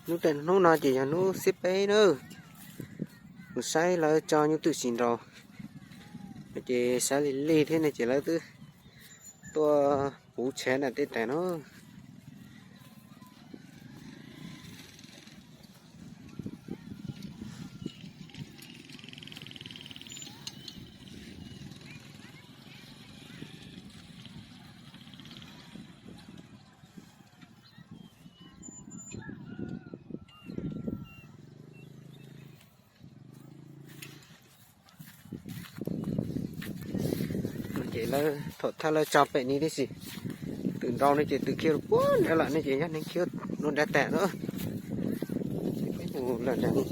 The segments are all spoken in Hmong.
Hnub hnub no ces yog hnub xiab peb na, mus saib lawv tso nyuj twm tsis nraus, ces saib li li thiab ne ces lawv twb tuaj puv tshav na tej tais no. Ces lawv thaum thawj lawv tso pem ni tib si, twm nraus ne ces twm khiav puag nrad lawm ne ces yog neeg khiav dua nrad tas na. Ces peb mus lawm nrad.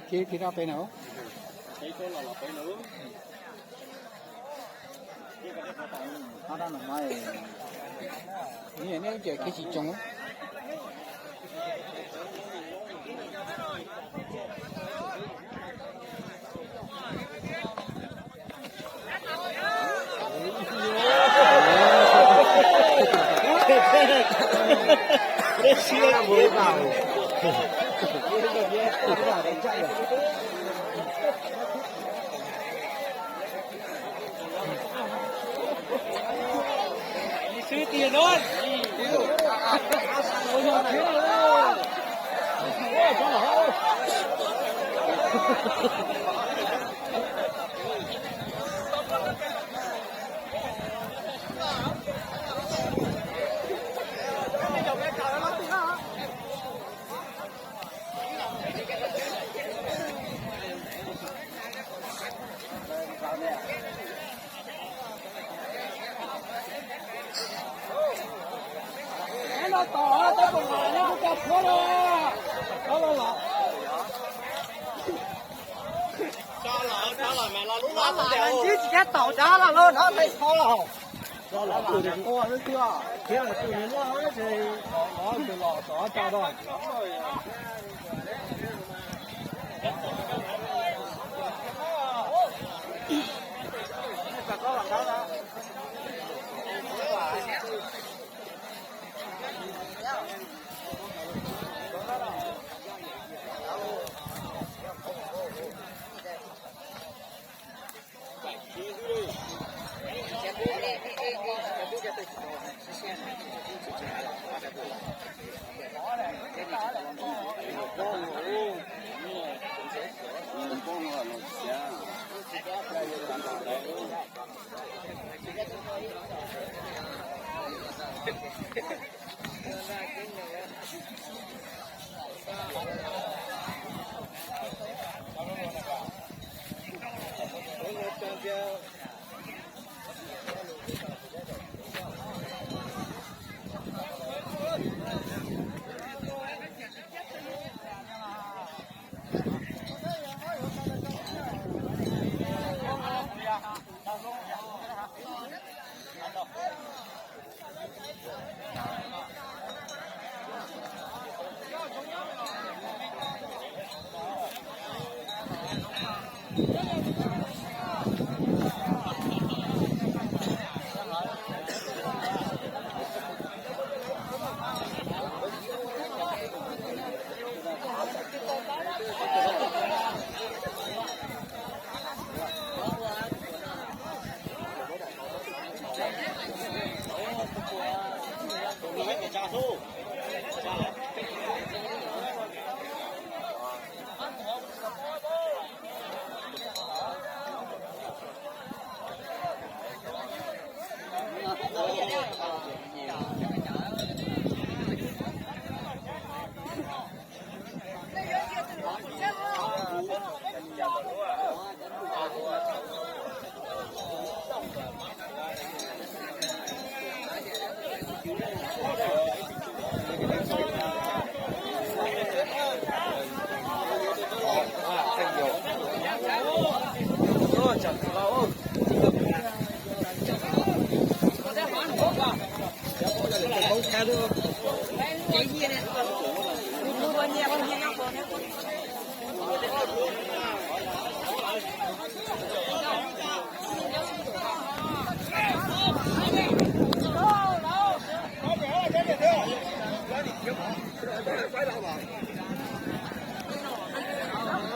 Ces thiaj rau pem na. Neb ces khiav tsis tsoos.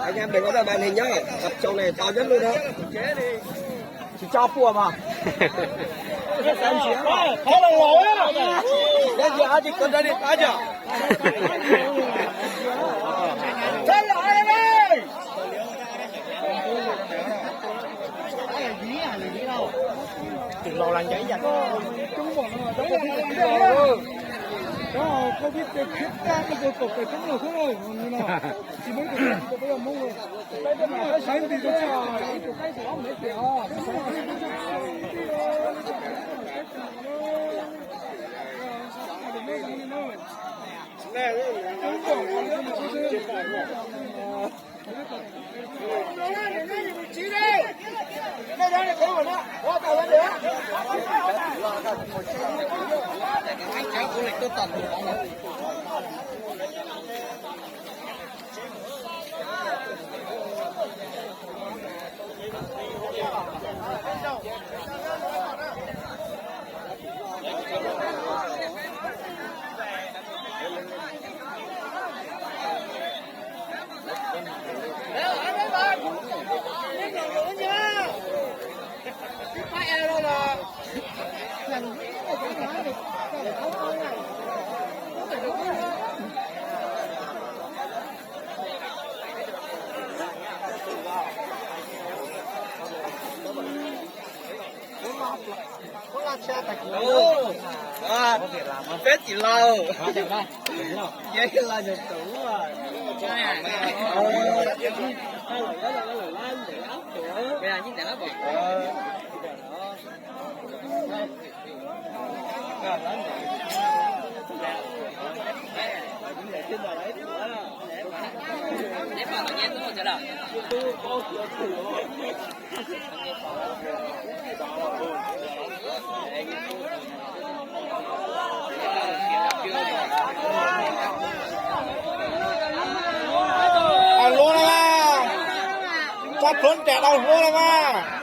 Anh em đừng có đòi màn hình nhá, cặp chồng này to nhất luôn đó. Chỉ cho pua mà. Cái gì ai thì con ra đi phá giờ. Thế là ai đây? Chừng lò là nhảy dạch. Có không biết cái khuyết các cái vô tục cái chống lầu thế này. Chỉ mới được cái bây giờ mông rồi. Cái sáng thì nó cho cái của cái của ông đấy kìa. Peb tsis laus, ces laus nyuag tus. Hluas na, tso plhuav nram tau hluas na mas.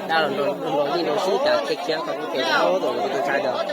Dab los nrog yij nrog sib tas khiav khiav qhov kuv tes dab tus tus tshai ntawd.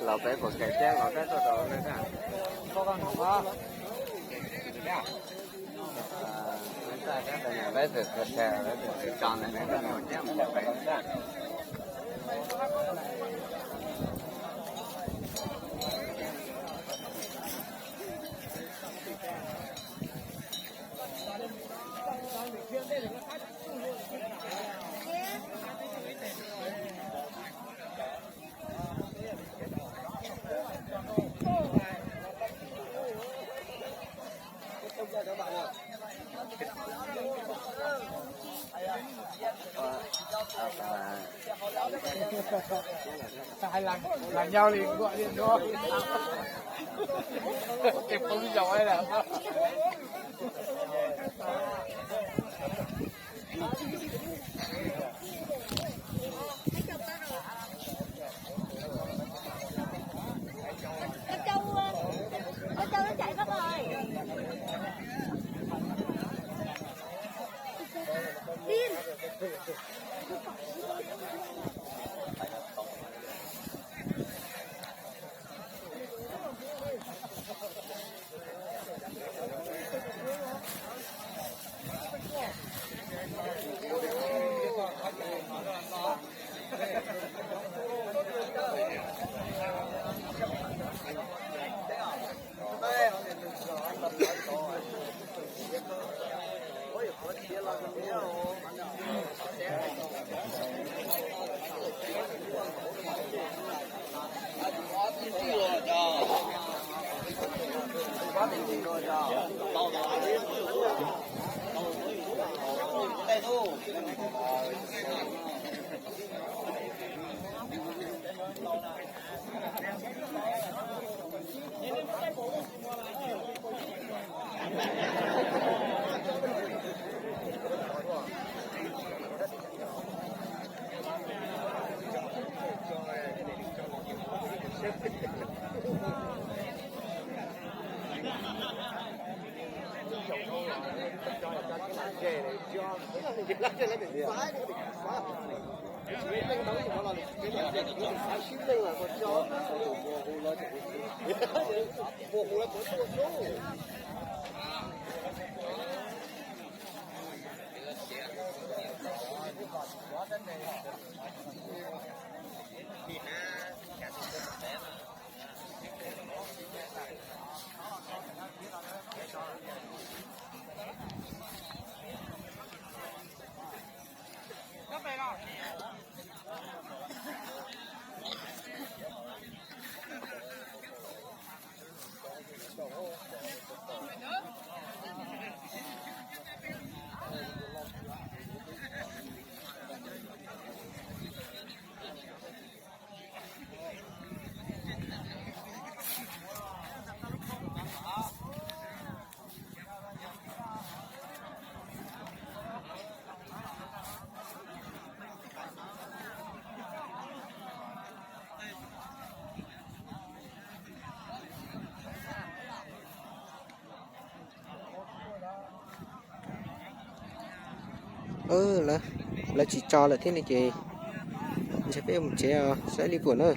Los peb puas kawm thiab los peb tuaj rau nej na. Hais lam, lam nhau thì gọi điện cho. Cái phone giỏi là. Con trâu, con trâu nó chạy mất rồi. Tin. Lawv tsis tso lawm thiab ne ces ntshe peb mus tsev os, saib li puas na.